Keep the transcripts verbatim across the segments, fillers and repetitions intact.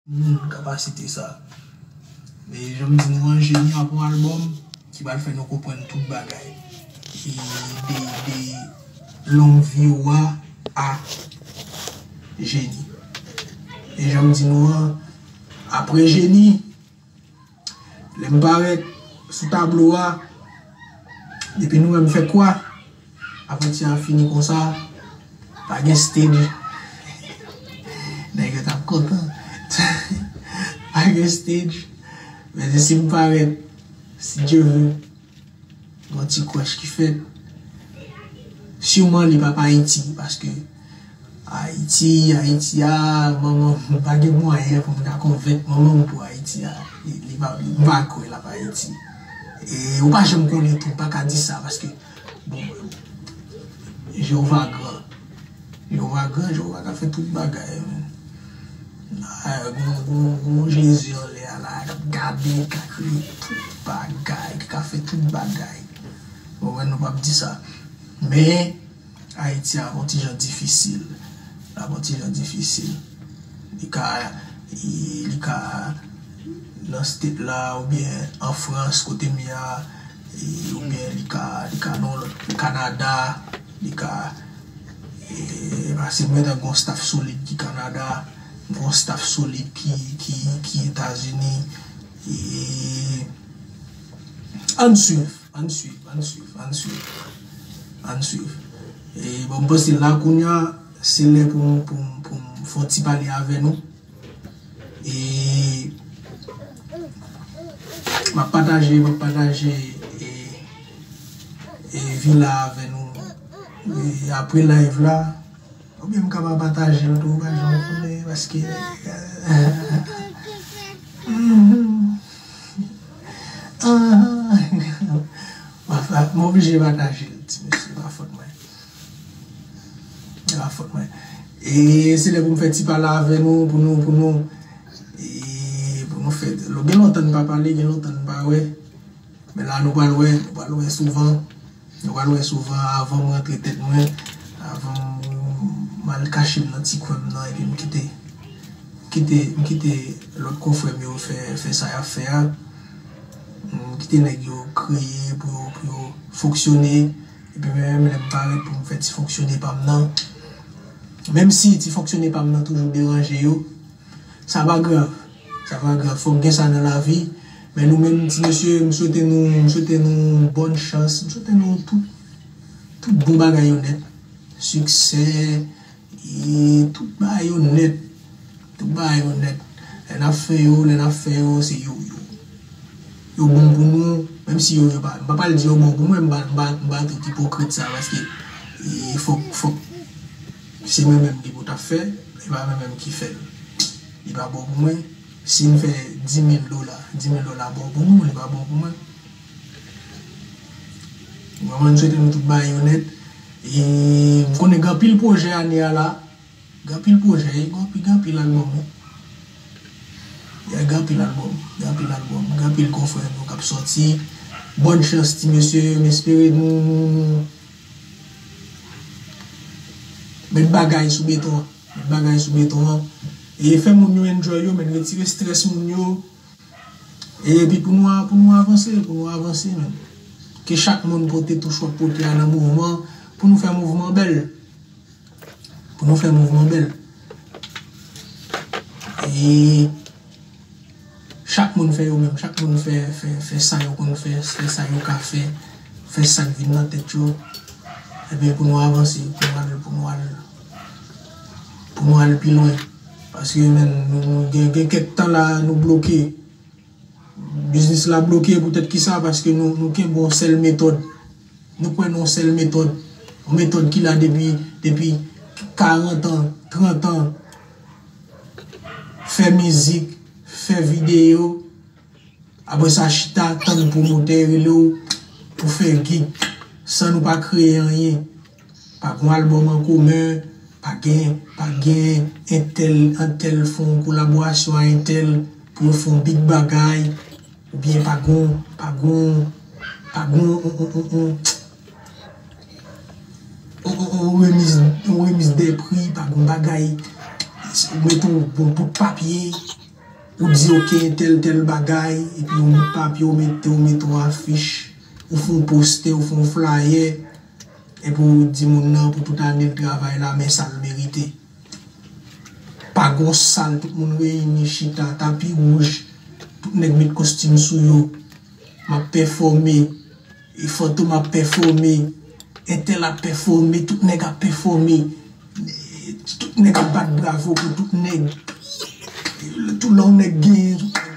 moun kapasite sa. Men jan m di nou an, Jeni ap yon albòm ki pral fè nou konprann tout bagay. E de, de Longvi Wa a Jeni. E jan m di nou an, apre Jeni, lè m parèt sou tablo a, depi nou wè m fè kwa, avanti a fini konsa, pa gen stage. Nèg yo t ap kontan. Pa gen stage. Men si m parèt, si Dye vle, gon ti crush ki fèt. Siman li p ap Ayiti, paske Ayiti, Ayiti a, manman m pa gen mwayen pou m ta konvenk manman m pou Ayiti a. Li, li pa, li pa kwè l ap Ayiti. E ou pa janm konnen tou, m pa ka di sa, paske, bon, Jewova gran. Jewova gran, Jewova ka fè tout bagay, men. Ah, gon, gon, gon Jezi anlè a la, k ap gade, k ap kreye tout bagay, ki ka fè tout bagay. Bon, wè, nou p ap di sa. Men, Ayiti ap yon ti jan difisil. L ap yon ti jan difisil. Li ka, li, li ka nan State la, oubyen an Frans, kote m ye a, e, oubyen li ka, li ka nan lòt, Kanada, li ka, e, paske mwen gen yon staff solid ki Kanada, yon staff solid ki, ki, ki Etazini, e, ann swiv, ann swiv, ann swiv, ann swiv, ann swiv. E, bon, m panse la kounye a, se lè pou m, pou m, pou m fè yon ti pale avè nou. E m ap pataje, m ap pataje, e, e, vila avè nou. E apre live la, oubyen m ka pa pataje l tou, pa janm konnen, paske, m oblije pataje l, ti mesye, pa fòt mwen. Se pa fòt mwen. E se lè pou m fè ti pale avè nou, pou nou, pou nou, e pou nou fè, gen lontan n pa pale, gen lontan n pa wè. Men la, nou pral wè, nou pral wè souvan. Nou pral wè souvan, avan m rantre tèt mwen, avan m, m al kache m nan ti kwen m nan, epi m kite, kite, m kite lòt konfrè m yo fè, fè sa y ap fè a. M kite nèg yo kreye pou yo, pou yo fonksyone. Epi menm lè m parèt pou m fè ti fonksyone pa m nan, menm si ti fonksyone pa m nan toujou deranje yo, sa pa grav. Sa pa grav. Fòk gen sa nan lavi. Men nou menm, ti mesye, m swete nou, m swete nou bòn chans. M swete nou tout, tout bon bagay yo nèt. Siksè, e tout bagay yo nèt. Tout bagay yo nèt. Lè n ap fè yo, lè n ap fè yo, se yo, yo. Yo bon pou nou, menm si yo, yo pa, m pa pral di yo bon pou mwen, m pa, m pa, m pa tout ipokrit sa, paske, e, fòk, fòk, se mwen menm ki pou t ap fè, e pa mwen menm ki fè l. Li pa bon pou mwen. Si m fè dis mil dola, dis mil dola bon pou nou, li pa bon pou mwen. Mwen, mwen swete nou tout bagay yo nèt. E m konnen gen anpil pwojè ane a la. Gen anpil pwojè, gen anpil, gen anpil albòm, wi. Ya, gen anpil albòm, gen anpil albòm, gen anpil konfrè nou k ap sòti. Bòn chans, ti mesye, m espere nou, nou, nou met bagay sou beton an. Met bagay sou beton an. E fè moun yo enjoy yo, men retire strès moun yo. E epi pou nou, pou nou avanse, pou nou avanse, men. Ke chak moun pote touch w ap pote a nan mouvman, pou nou fè mouvman bèl. Pou nou fè mouvman bèl. E chak moun fè yo menm, chak moun fè, fè, fè sa yo konn fè, fè sa yo ka fè, fè sa k vin nan tèt yo. Ebyen, pou nou avanse, pou nou al, pou nou al, pou nou al pi lwen. Paske, men, nou, nou gen, gen kèk tan la, nou bloke. Biznis la bloke poutèt kisa? Paske nou, nou kenbe yon sèl metòd. Nou kwè nan yon sèl metòd. Yon metòd ki la depi, depi karant an, trant an. Fè mizik, fè videyo. Apre sa, chita, tann pwomotè rele w pou fè gig. San nou pa kreye anyen. Pa gen albòm an komen, pa gen, pa gen entèl, entèl fè yon kolaborasyon a entèl pou yo fè yon big bagay, oubyen pa gen, pa gen, pa gen yon, yon, yon, yon, yon, yon, yon remiz, yon remiz de pri, pa gen bagay, ou mete yon bon bout papye, Ou di, ok, entèl, tèl bagay, epi ou met papye, ou mete, ou mete yon afich, ou fè yon postè, ou fè yon flayè, epi ou di moun nan pou tout ane l travay la, men sa l merite. Pa gon sal, tout moun reyini, chita, tapi wouj, tout nèg met kostim sou yo. M ap pèfòme, e Fantom ap pèfòme, entèl ap pèfòme, tout nèg ap pèfòme, tout nèg ap bat bravo pou tout nèg. Tout lè yon nèg genyen, tout nèg.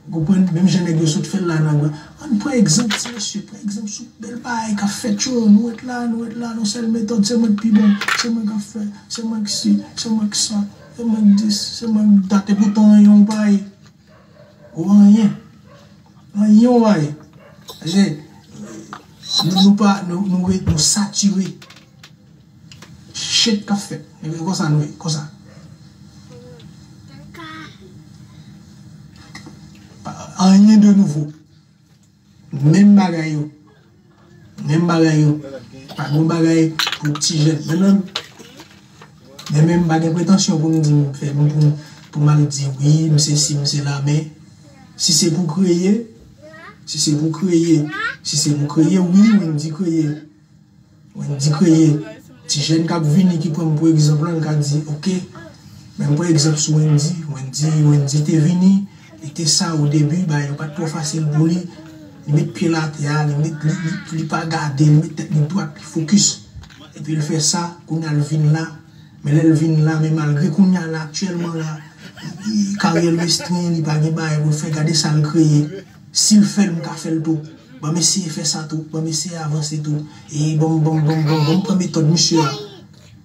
Ou konprann? Menm jan nèg yo sot fè l la nan gran. Ann pran egzanp, ti mesye, pran egzanp sou bèl bagay k ap fèt yo. Nou ret la, nou ret la, nou sèl metòd, se mwen k pi bon, se mwen k ap fè, se mwen k si, se mwen k sa, se mwen k dis, se mwen k dat, epoutan anyen w pa ye. Ou anyen. Anyen w pa ye. Paske nou, nou pa, nou, nou, nou satire. Shit k ap fèt. Ebyen, konsa nou ye, konsa. Pa, anyen de nouvo. Menm bagay yo. Menm bagay yo. Pa gen bagay pou ti jèn. Men menm, men menm, m pa gen pretansyon pou m di m fè, pou, pou m al di wi, m se si, m se la, men si se pou kreye, si se pou kreye, si se pou kreye, wi, Wendy kreye. Wendy kreye. Ti jèn k ap vini ki pran m pou egzanp lan, l ka di, ok, men m pran egzanp sou Wendy. Wendy, Wendy te vini, li te sa o debi, bagay yo pa t twò fasil pou li. Li met pye l atè a, li met, li, li, li pa gade, li met tèt li dwat, li fokis. Epi l fè sa, kounye a l vin la. Men lè l vin la, men malgre kounye a la, aktyèlman la, li, karyè l restren, li pa gen bagay pou l fè, gade sa l kreye. Si l fè l, m ka fè l tou. Ban m eseye fè sa tou, ban m eseye avanse tou. E ban m, ban m, ban m, ban m, ban m pran metòd misye a.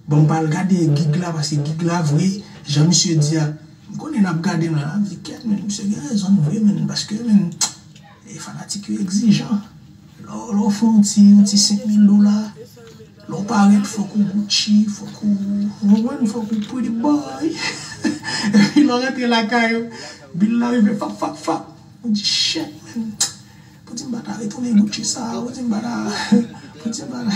Ban m pa al gade gig la, paske gig la vre, jan misye di a, m konnen n ap gade m la, n ap di, kèt, men misye gen rezon vre, men, paske, men, e fanatik yo egzijan. Lè w, lè w fè yon ti, yon ti senk mil dola, lè w parèt, fòk ou Gucci, fòk ou, ou konprann, fòk ou pretty boy. Epi lè w rantre lakay ou, bil la rive, fap, fap, fap. Ou di, shit, man. Poutine pa ta retounen Gucci sa, Poutine pa ta, Poutine pa ta.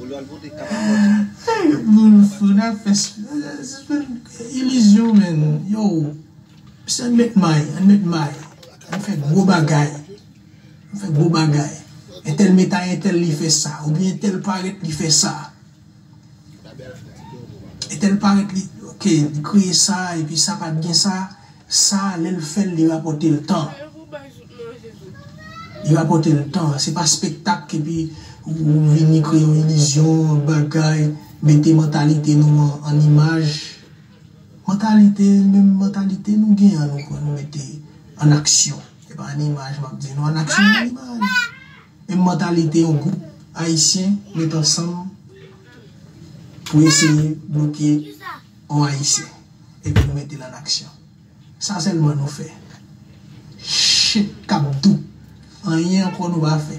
Ou lè al pote kapakòt. Moun fou, n ap fè s-, s-, s-, ilizyon, man. Yo, se ann met may, ann met may. Ann fè gwo bagay. Ann fè gwo bagay. Entèl met a entèl li fè sa, oubyen entèl parèt li fè sa. Entèl parèt li, ok, li kreye sa, epi sa pa t gen sa. Sa, lè l fè l, li rapòte l tan. Li rapòte l tan. Se pa spektak, epi ou, ou vini kreye yon ilizyon, bagay, mete mantalite nou an, an imaj. Mantalite, menm mantalite nou gen an, nou pran, nou mete an aksyon. Se pa an imaj, m ap di nou, an aksyon, an imaj. Menm mantalite yon gwoup ayisyen met ansanm pou eseye bloke yon ayisyen. Epi nou mete l an aksyon. Sa sèlman nou fè. Shit k ap dou. Anyen ankò nou pa fè.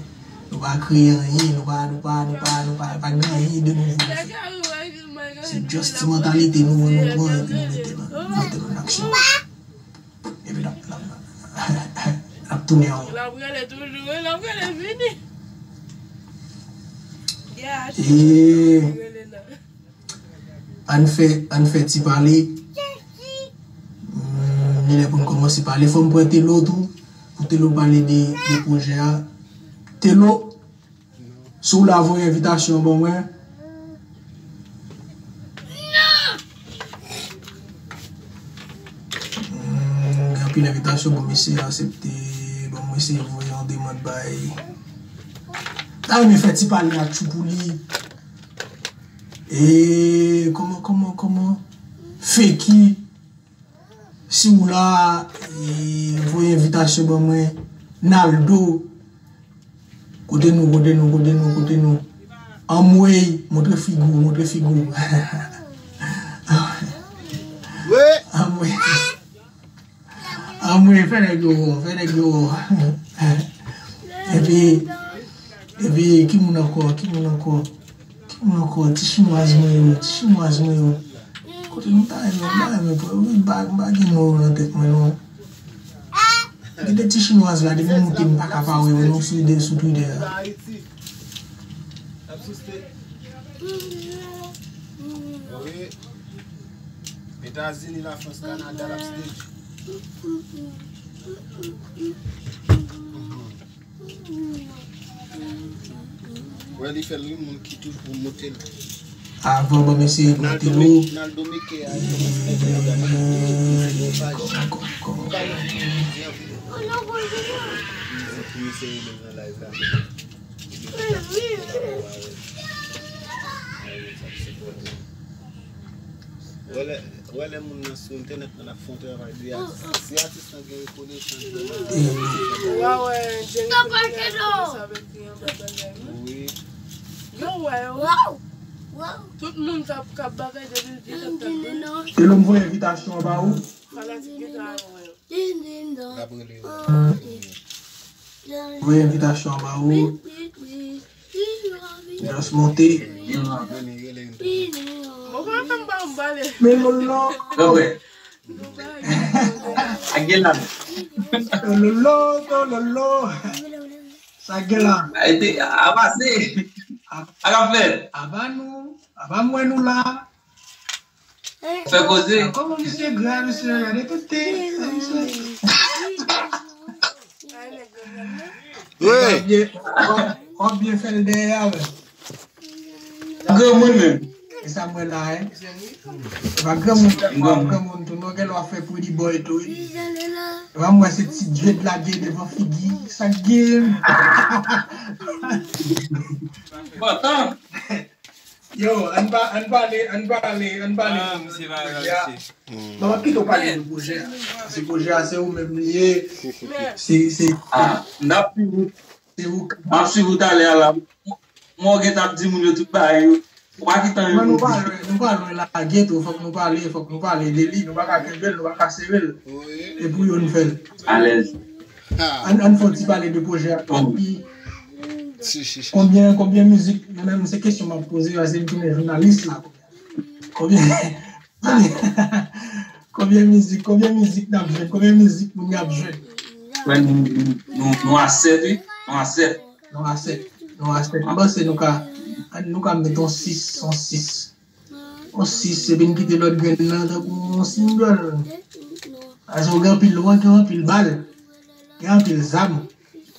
Nou pa kreye anyen, nou pa, nou pa, nou pa, nou pa, pa gen anyen de nouvo nou fè. Se just ti mantalite nou, nou pran epi nou mete l, nou mete l an aksyon. Epi n ap, n ap, n ap tounen anwo. L ap rele toujou, wi, l ap rele vini. Yeah, e, ann fè, ann fè ti pale. Hmm, li lè pou n kòmanse pale. Fò m pran Telo tou. Pou Telo pale de, de pwojè a. Telo, si w la, voye envitasyon ban mwen. Hmm, gen anpil envitasyon, bon, m eseye aksepte. Bon, m eseye voye yon demann bay. Ta renmen fè ti pale a Tchoupou li. E, kòman, kòman, kòman? Feki. Si w la, e, voye envitasyon ban mwen. Naldo. Kote nou, kote nou, kote nou, kote nou? Anmwey, montre figi w, montre figi w. Anmwey. Anmwey, fè nèg yo wè w, fè nèg yo wè w. Epi, epi, ki moun ankò, ki moun ankò? Ki moun ankò? Ti chinwaz mwen yo, ti chinwaz mwen yo. Kote nou ta renmen, m ta renmen pran yo. M pa, m pa gen non yo nan tèt mwen, non. Gen de ti chinwaz la, depi m moute, m pa ka pa wè yo, non, sou de, sou Twitter a. Ayiti. N ap sou stage. Wi. Etazini, Lafrans, Kanada, l ap stage. Wè li fè l wi, moun ki toujou pwomote l. Avan ban m eseye pran Telo. Naldo Meke a, li fè l gade. Kòman, kòman, kòman. Wè lè, wè lè moun nan sou entènèt lan ap fè yon travay de atis. Si atis lan gen rekonesans vrèman. Ou pa wè Jerry Collier ap fè sa avèk li anba bagay la? Wi. Yo wè yo. Tout moun k ap, k ap bagay depi l vye t ap tann li. Telo, m voye envitasyon an ba ou. Fanatik gita yo wè yo. L ap rele yo. Voye envitasyon an ba ou. Just monte. Mwen pa fè m pa m pale. Men lolo. Sa gen la. Lolo, lolo. Sa gen la. Aba se. Aba nou. Aba mwen nou la. Fè koze. Kòman misye gra, misye gade tout te. Wi. W ap byen fè l dèyè a, men. Granmoun menm. E sa mwen la, hein. E pa granmoun, granmoun tou, non, gen lè w ap fè pretty boy tou, wi. E pa mwen, se ti dread la gen devan figi, sa k gen. Kontan. Yo, ann pa, ann pale, ann pale, ann pale. Ah, misye pa la, misye. Non, m ap kite w pale de pwojè a. Paske pwojè a, se ou menm li ye. Se, se, ah, n ap suiv ou. Se ou k- M ap suiv ou talè a la. Mwen, ou gentan ap di moun yo tout bagay yo. Ou pa gentan. Men nou pa lwen, nou pa lwen lage tou. Fòk nou pale, fòk nou pale de li. Nou pa ka kenbe l, nou pa ka sere l. E pou yo n fè l. Alèz. Ann, ann fè yon ti pale de pwojè a. Epi, konbyen, konbyen mizik, mwen menm, se kesyon m ap poze, paske m tounen jounalis la. Konbyen, konbyen, konbyen mizik, konbyen mizik n ap jwenn, konbyen mizik moun yo ap jwenn? Wè, nou, nou, nou, nou a sèt, wi, nou a sèt. Nou a sèt, nou a sèt. M panse nou ka, nou ka met yon sis, yon sis. Yon sis, epi n kite lòt grenn nan tankou yon single. Paske w gen anpil, w gen anpil bal, gen anpil zam.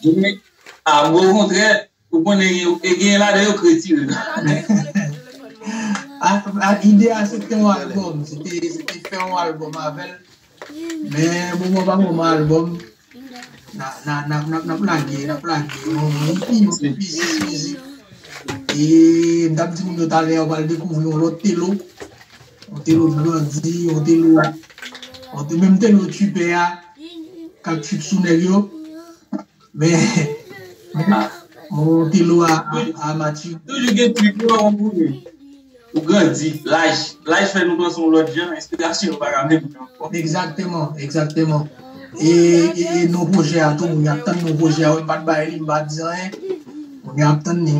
Wi. A, okontrè, ou konnen, e gen ladan yo k retire. A, a, ide a, se te yon albòm, se te, se te fè yon albòm avè l. Men, moman pa moman albòm, n a, n a, n a, n a, n ap lage, n ap lage. Yon, yon ipi, yon ipi, sis mizik. E, m t ap di moun yo talè, yo pral dekouvri yon lòt Telo. Yon Telo k grandi, yon Telo, yon Te-, menm Telo tripè a, k ap trip sou nèg yo. Men, men, Telo a, a, a mati. Toujou gen trip yo, ou konnen. Ou grandi, laj, laj fè nou panse yon lòt jan, enspirasyon yo pa ka menm jan ankò. Egzakteman, egzakteman. E, e, e non pwojè a tou, moun y ap tann non pwojè a, wi, m pa t bay li, m pa t di anyen. Moun y ap tann li.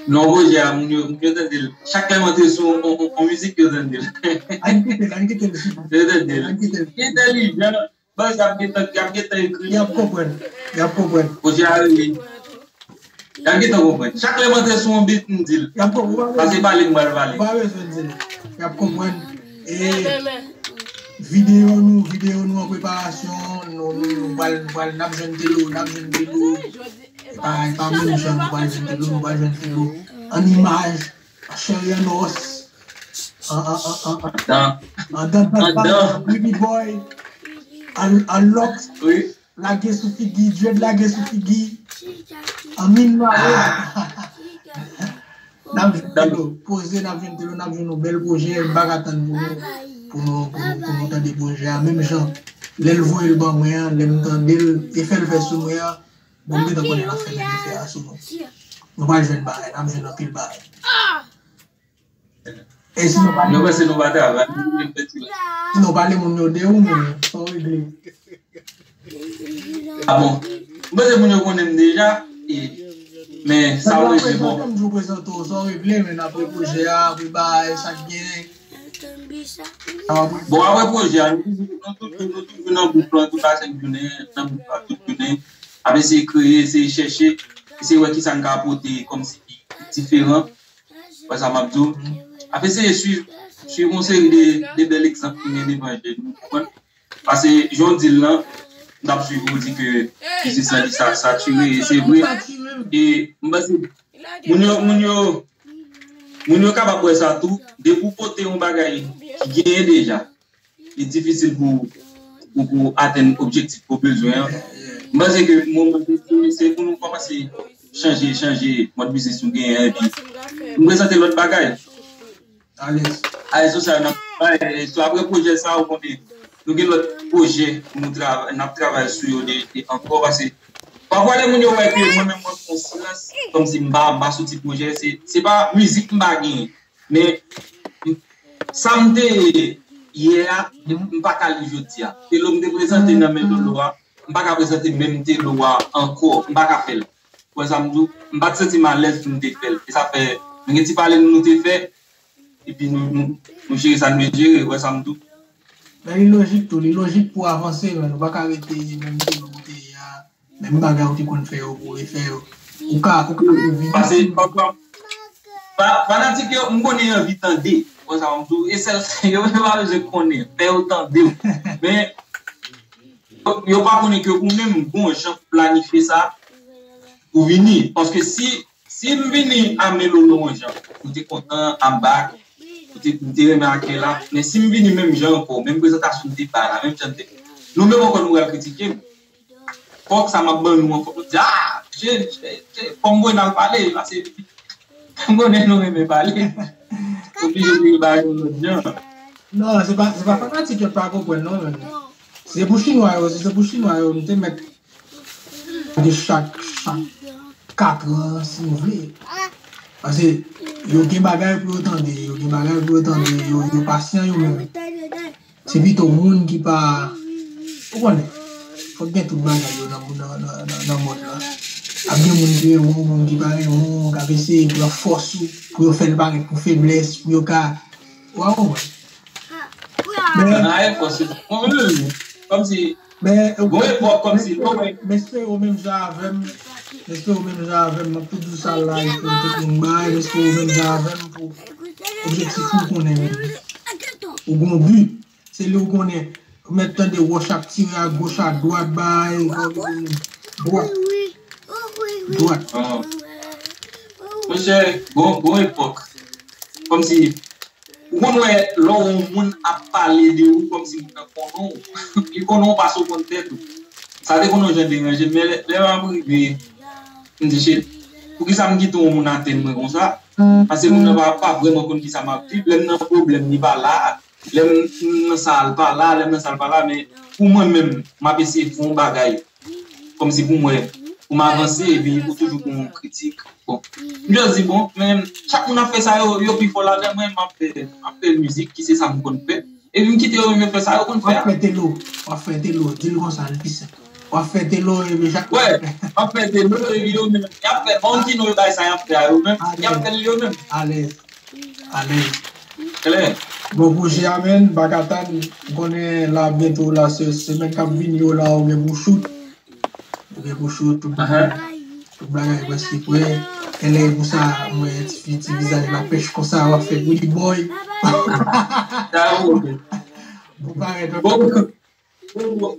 Non pwojè a, moun yo, moun yo tande l. Chak lè m antre sou yon, yon, yon, yon mizik, yo tande l. Ann kite l, ann kite l, silvouplè. Yo tande l. Ann kite l. Li entèlijan. Baz, y ap gentan, y ap gentan ekri. Y ap konprann. Y ap konprann. Pwojè a rele. Y ap gentan konprann. Chak lè m antre sou yon beat, m di l. Y ap konprann. Pase pale, m pral pale. Ou pa bezwen di l. Y ap konprann. E videyo nou, videyo nou an preparasyon, nou, nou, nou pral, nou pral, n ap jwenn Telo, n ap jwenn Telo. E pa, e pa menm jan nou pral jwenn Telo, nou pral jwenn Telo. An imaj, an chair and os, an, an, an, an, an, andan, andan, andan, pretty boy, an, an lòks, wi, lage sou figi, dread lage sou figi, an min mare. Ah. N ap jwenn Telo, poze, n ap jwenn Telo, n ap jwenn yon bèl pwojè, m pa ka tann pou nou, pou nou, pou nou, pou nou tande pwojè a, menm jan, lè l voye l ban mwen an, lè m tande l, efè l fè sou mwen an, bon, m gentan konnen l ap fè menm efè a sou nou. Nou pral jwenn bagay, n ap jwenn anpil bagay. E si nou pale, nou panse nou pa travay, nou vin fè ti la. Si nou pale moun yo de ou menm, sa w regle. Ah bon. M panse moun yo konnen m deja, e, men sa w regle bon. Prezante m, di w prezante w, sa w regle, men apre pwojè a, apre bagay, sa k genyen. Bon, apre pwojè a, nou toujou, nou toujou, nou toujou nan gwoup lan, tout a sèk jounen, nan gwoup lan, tout jounen. Ap eseye kreye, eseye chèche, eseye wè kisa n ka pote kòmsi ki diferan. Wè sa m ap di w. Ap eseye swiv, swiv yon seri de, de bèl egzanp ki gen devan je nou, konprann? Paske jan w di l lan, m t ap swiv ou di ke biznis lan li sa, satire, e se vre. E m panse moun yo, moun yo, moun yo kapab wè sa tou, depi w pote yon bagay ki genyen deja, li difisil pou, pou, pou atenn objektif ke w bezwen an. M panse ke moman se, se pou nou kòmanse chanje, chanje mòd biznis nou genyen an, epi nou prezante lòt bagay. Alèz. Alèz sou sa, n ap bay, sou apre pwojè sa, ou konnen, nou gen lòt pwojè pou nou travay, n ap travay sou yo de, de ankò, paske pafwa lè moun yo wè ke mwen menm mwen fè yon silans, kòmsi m pa, m pa soti pwojè, se, se pa mizik m pa genyen, men m- sa m te ye a, m pa ka li jodi a. Telo m te prezante nan men Lolo a, m pa ka prezante menm Telo a ankò, m pa ka fè l. Ou wè sa m di w? M pa t santi m alèz pou m te fè l. E sa fè, nou gen ti pale nou te fè, epi nou, nou, nou jere sa nou te jere, ou wè sa m di w? Men li lojik tou, li lojik pou avanse, men nou pa ka rete menm Telo ou te ye a, menm bagay ou te konn fè yo pou refè yo. Ou ka, ou ka revini. Paske, pa, pa, fanatik yo, m konnen yo anvi tande. Ou wè sa m di w? E sèl, yo menm pa bezwen konnen, fè yo tande w. Men, yo, yo pa konnen ke ou menm, gon jan pou planifye sa, pou vini. Paske si, si m vini a men Lolo yon jan, ou te kontan, I'm back, ou te, ou te renmen akèy la, men si m vini menm jan ankò, menm prezantasyon m te bay la, menm jan m te, nou menm ankò nou pral kritike m. Fòk sa m ap ban nou an, fòk nou di, ah, je, je, je, fò m voye n al pale, paske m konnen nou renmen pale. Oblije vire bagay yon lòt jan. Non, se pa, se pa fanatik yo pa konprann non, men. Se pou chinwa yo, se pou chinwa yo, nou te mèt de chak, chak kat an, si nou vle. Paske yo gen bagay pou yo tande, yo gen bagay pou yo tande, yo, yo pasyan yo menm. Se pito moun ki pa, ou konnen, fòk gen tout bagay yo nan, nan, nan, nan, nan mond lan. Ap gen moun ki renmen w, moun ki pa renmen w, k ap eseye pran fòs ou, pou yo fè l parèt pou feblès, pou yo ka, w a konprann. Men, nan efò, se mwen menm, kòmsi, men, gon epòk kòmsi, non, men, m espere w menm jan avè m, m espere w menm jan avè m, m ap tou di w sa live pou tout moun bay, m espere w menm jan avè m pou objektif ou konnen menm. Ou gon bi. Se lè w konnen, ou mèt tande wòch ap tire a goch a dwat bay, dwat, dwat. Monchè, gon, gon epòk, kòmsi, ou konn wè lè yon moun ap pale de ou, kòmsi moun nan konnen w. Li konnen w pase w konn tèt ou. Sa te konn yon jan deranje m, men lè, lè m ap rive, m di, shit, poukisa m kite yon moun atenn mwen konsa? Paske moun nan pa, pa vrèman konn kisa m ap viv. Lè m nan pwoblèm, li pa la. Lè m nan sa a, l pa la, lè m nan sa a, l pa la, men pou mwen menm, m ap eseye fè yon bagay kòmsi pou m wè, pou m avanse, epi ou toujou gon kritik. Bon, m just di, bon, men chak moun ap fè sa yo, yo pi fò ladan mwen, m ap fè, m ap fè mizik ki se sa m konn fè. Epi m kite yo menm yo fè sa yo konn fè a. W ap fè Telo, w ap fè Telo, di l konsa, l pi senp. W ap fè Telo, epi chak moun ap fè. Wè, m ap fè Telo, epi yo menm, y ap fè, pa yon ti non yo bay sa y ap fè a yo menm, y ap fè l yo menm. Alèz. Alèz. Klè. Bon, pwojè a, menn, m pa ka tann. M konnen la byento la, se semèn k ap vini yo la, ou gen pou shoot. Ou gen pou shoot, tout bagay. Tout bagay prèske prè. Genlè e pou sa, m wè ti fi, ti vizaj la pèch konsa, w ap fè pretty boy. Sa ou. Bon, parèt. Bon, bon, bon,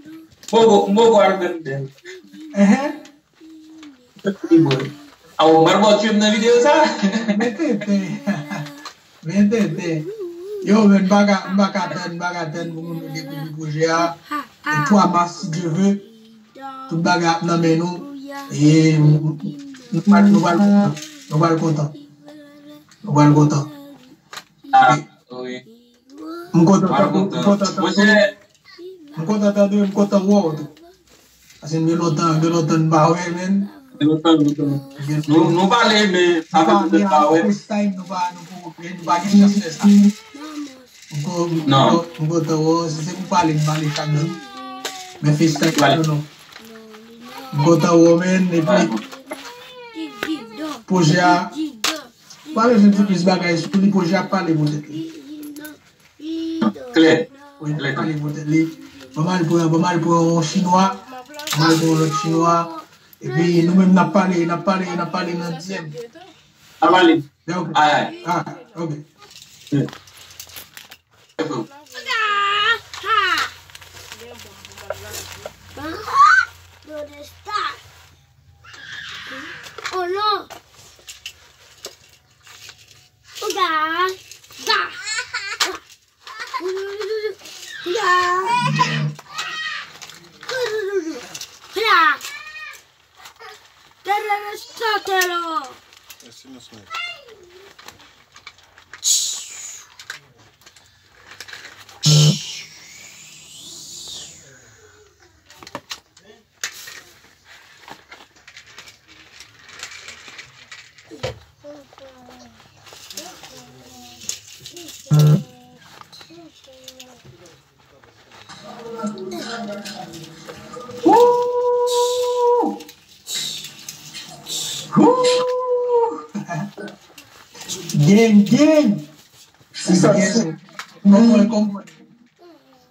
bon, bon, al menm bèl. Enhen. Aw, m pral ba w tchwem nan videyo sa. Men tenten. Men tenten. Yo, men m pa ka, m pa ka tann, m pa ka tann pou moun yo dekouvri pwojè a. Le twa mas, si Dye ve, tout bagay ap nan men nou. E nou pral, nou pral kontan. Nou pral kontan. Nou pral kontan. Ah, wi. M kontan tande w, m kontan tande w. M kontan tande w, m kontan wè w tou. Paske m gen lontan, m gen lontan m pa wè, menn. Gen lontan, lontan. Nou, nou pale, men sa fè lontan m pa wè. FaceTime, nou pa, nou pa, nou pa gen chans fè sa. M kontan wè w, si se pou pale, m pale chak jou. Men FaceTime, non, non. M kontan wè w, menn, epi pwojè a, pale nou ti plis bagay sou li, pwojè a pale pou tèt li. Klè. Wi, klè, klè. Pale pou tèt li. Ban m al pran, ban m al pran yon chinwa. Ban m al pran yon lòt chinwa. Epi nou menm n ap pale, n ap pale, n ap pale nan D M. N ap pale. Ay, ay. Ah, ok. Oga! Ha! Brother Star. Oh non! Oga! Ga! Ga! Ga! Terere satelo! Woo! Woo! Gang, gang! Se sa, se kòman, kòman?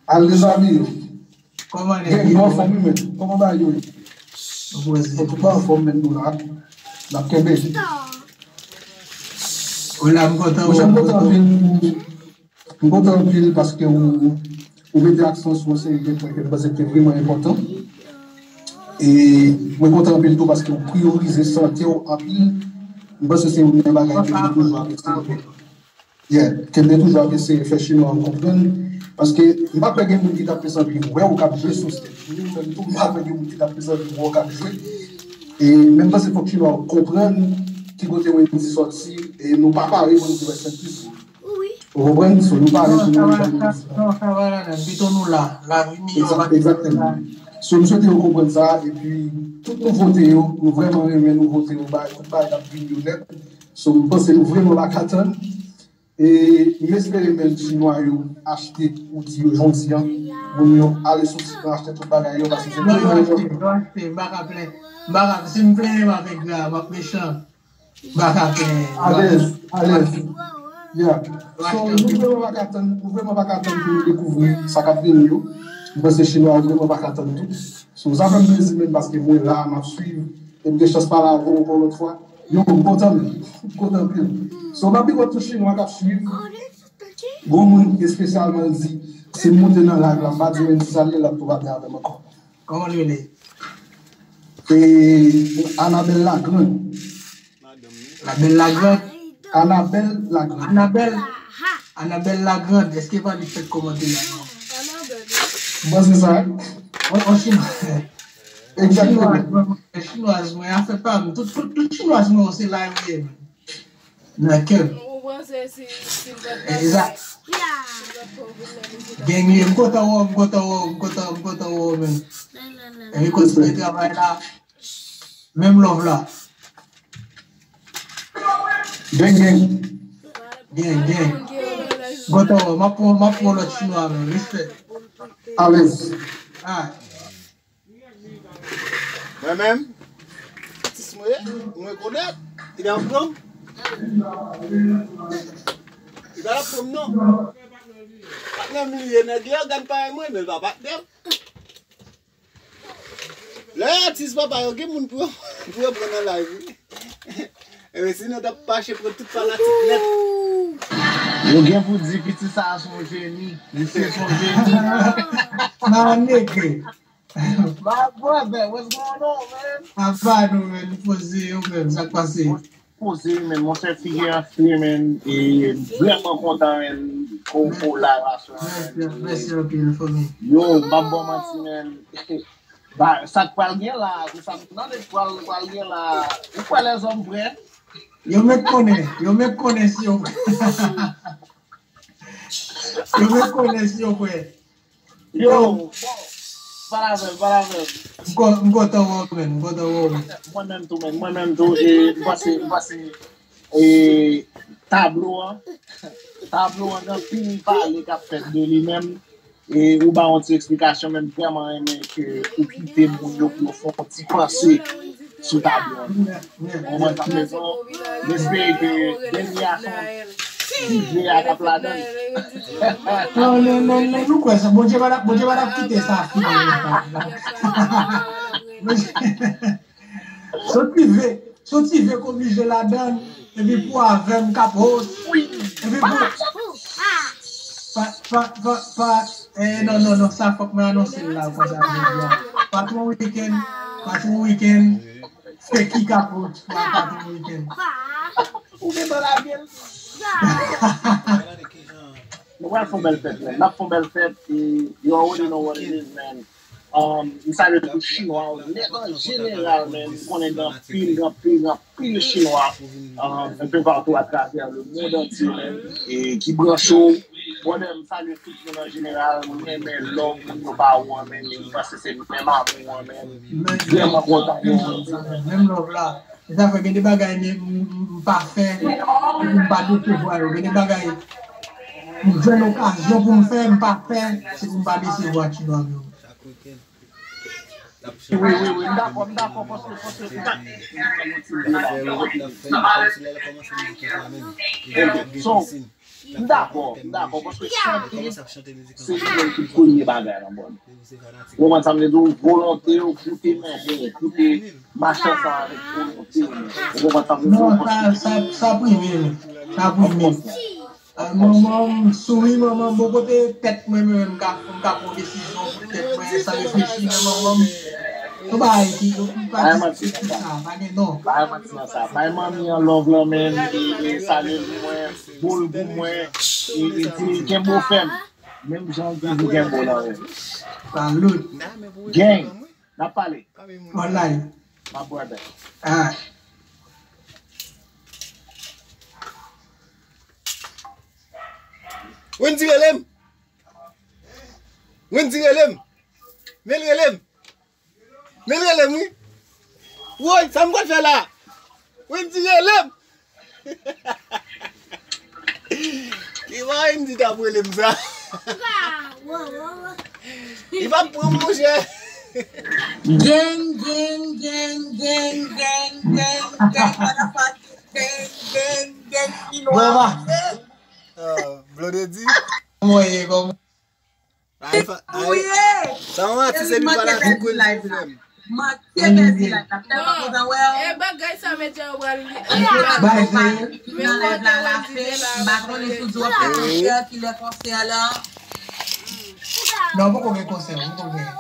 Al dezabiye yo. Kòman nèg yo? Gen anfòm wi men. Kòman bagay yo ye? Poze. Antouka anfòm men nou la. N ap kenbe. Wala, m kontan wè w. Monchè, m kontan anpil. M kontan anpil paske ou, ou mete aksan sou yon seri de pwen ke m panse ki te vrèman enpòtan. E mwen kontan anpil tou paske ou priyorize sante w anpil. M panse se youn nan bagay ke nou toujou ap eseye fè. Yeah, ke m te toujou ap eseye fè chinwa yo konprann, paske m pa kwè gen moun ki t ap te santi wè w k ap jwe sou stage. Ni ou menm tou, m pa kwè gen moun ki t ap te santi wè w k ap jwe. E menm panse fòk chinwa yo konprann ki kote Wendyy sòti, e nou pa pare pou nou di Rest in Peace. Ou konprann? So, nou pare pou nou di non, sa va ladan, pito nou la, lavi miyò. Egzakteman. So, m swete yo konprann sa, epi tout nouvote yo, nou vrèman renmen nouvote yo, ba, tout bagay ap vin yo nèt. So, m panse nou vrèman pa ka tann. E m espere menm chinwa yo achte outi yo jodi an. Moun yo ale sou sit lan achte tout bagay yo paske se yo achte, yo achte, m pa ka plen. M pa ka, si m plenyen m ap engra, m ap mechan. M pa ka plen. Alèz, alèz. Yeah. So, nou vrèman pa ka tann, nou vrèman pa ka tann pou nou dekouvri sa k ap vini yo. M panse chinwa yo vrèman pa ka tann tou. So, sa fè m plezi menm paske mwen la, m ap swiv. E m gen chans pale avè w ankò lòt fwa. Yo, m kontan, m kontan anpil. So, m ap big up tout chinwa k ap swiv. Gwo moun espesyalman di, si m monte nan live la, m pa di Wendy sa l ye, l ap tou pale avè m ankò. Kòman l rele? E Anabel Lagrand. Label Lagrand. Anabel Lagrand. Anabel. Anabel Lagrand. Èske pa li k fèk kòmante la non? M panse sa. On, on chinwa. Egzakteman. Chinwaz mwen, chinwaz mwen, afè pa m. Tout, tout, tout chinwaz mwen yo se la yo ye, man. Nan kè m. Ou panse si, si l pa t Egzak. Gang li, m kontan wè w, m kontan wè w, m kontan, m kontan wè w, men. Epi kontinye travay la. Menm love la. Gang, gang. Gang, gang. M kontan wè w, m ap pran, m ap pran lòt chinwa, men. Respè. Alèz. Alright. Mwen menm, atis mwen ye, mwen rekonèt, li pa pran m. Li pa pran m non. Patnè m li ye, nèg yo gad parèy mwen, men l pa patnè m. Lè atis papa yo gen moun pou yo, pou yo pran nan live wi. Ebyen sinon t ap mache pran tout fanatik nèt. Yo gen pou di piti sa a se yon jeni. Misye se yon jeni. Nan nèg. My brother, what's going on, man? Apa nou, men, nou poze yo, men, sa k pase? Poze, men, monchè, figi an fre, men, e vrèman kontan, men, pou, pou live aswè a, men. Mèsi, mèsi anpil, fanmi. Yo, m p ap ba w manti, men. Ba, sa k pral gen la, pou sa m tande k pral, pral gen la. Ou kwè lèzòm prè? Yo mèt konnen, yo mèt konnen si yo prè. Yo mèt konnen si yo prè. Yo, bon, pale avè m, pale avè m. M kon-, m kontan wè w, men, m kontan wè w, men. Mwen menm tou, men, mwen menm tou, e, m panse, m panse, e, tablo an, tablo an gen anpil pale k ap fèt de li menm, e, ou ba yon ti eksplikasyon, men m vrèman renmen ke ou kite moun yo pou yo fè yon ti panse sou tablo an. Konprann sa m bezwen. M espere ke dènye a se yon ti je a k ap ladan l. Non, non, non, non, nou kwè sa. Bondye pa t ap, Bondye pa t ap kite sa fini konsa. Sot rive, sot rive k oblije ladan l, epi pou avè m k ap host. Epi pou, pa, Pa, pa, pa, eh, non, non, non, sa fòk mwen anonse l la, konsa, jodi a. Patwon Weekend, Patwon Weekend, se ki kapot, Patwon Weekend. Ou gen dwa lage l. Nou pral fè yon bèl fèt, man. N ap fè yon bèl fèt, e you already know what it is, man. Um, m salye tout Chinwa yo nèt an jeneral, man. M konnen gen anpil, gen anpil, gen anpil Chinwa, um, un peu partout à travers le monde entier, man, e ki branche w. Brother, m salye tout moun an jeneral. M renmen love moun yo ba ou an, man. M panse se menm amou an, man. M vrèman kontan de ou. Menm love la. E sa fè gen de bagay m, m, m pa fè, epi m pa desevwa yo. Gen de bagay m jwenn okazyon pou m fè, m pa fè, se pou m pa desevwa Chino Avion. Wi, wi, wi, m dakò, m dakò, paske, paske, m pa. Ok, so, m dakò, m dakò, paske chante, se li menm ki premye bagay nan mond. Ou konprann sa m vle di w? Volonte w pou te mande, pou te mache ansanm avèk volonte w. Ou konprann sa m vle di w? Non, sa, sa, sa prime, sa prime. Ah, manman m souri, manman m bò kote tèt mwen, mwen menm, m ka, m ka pran desizyon pou tèt mwen san reflechi, men manman m, yon bagay ki, yon bagay ki sa, pa gen non. Bay manti nan sa. Bay manmi an love lan, men, e, e, salye l pou mwen, boul pou mwen, e, e, di kenbe w fèm. Menm jan w toujou kenbe w nan men. Salut. Gang, n ap pale. Online. My brother. Ah. Wendy rele m. Wendy rele m. Men l rele m. Men l rele m, wi. Woy, sa m pral fè la? Wendy rele m. Ki Wendy t ap rele m sa? Li p ap pran m, monchè. Gang, gang, gang, gang, gang, gang, gang, motherfucking gang, gang, gang, Chino Avion. Ah, Blondedy. Kòman w ye, kòman? Ay, fa-, ay, sa yon atis epi fanatik Wendy frè m. Manke pèdi live la. Tèlman kontan wè w. E bagay sa medya yo pral li. Bay veye. Nan live la, la fè, m pa konnen si w di w ap fè konsè, kilè konsè la. Non, poko gen konsè, poko gen.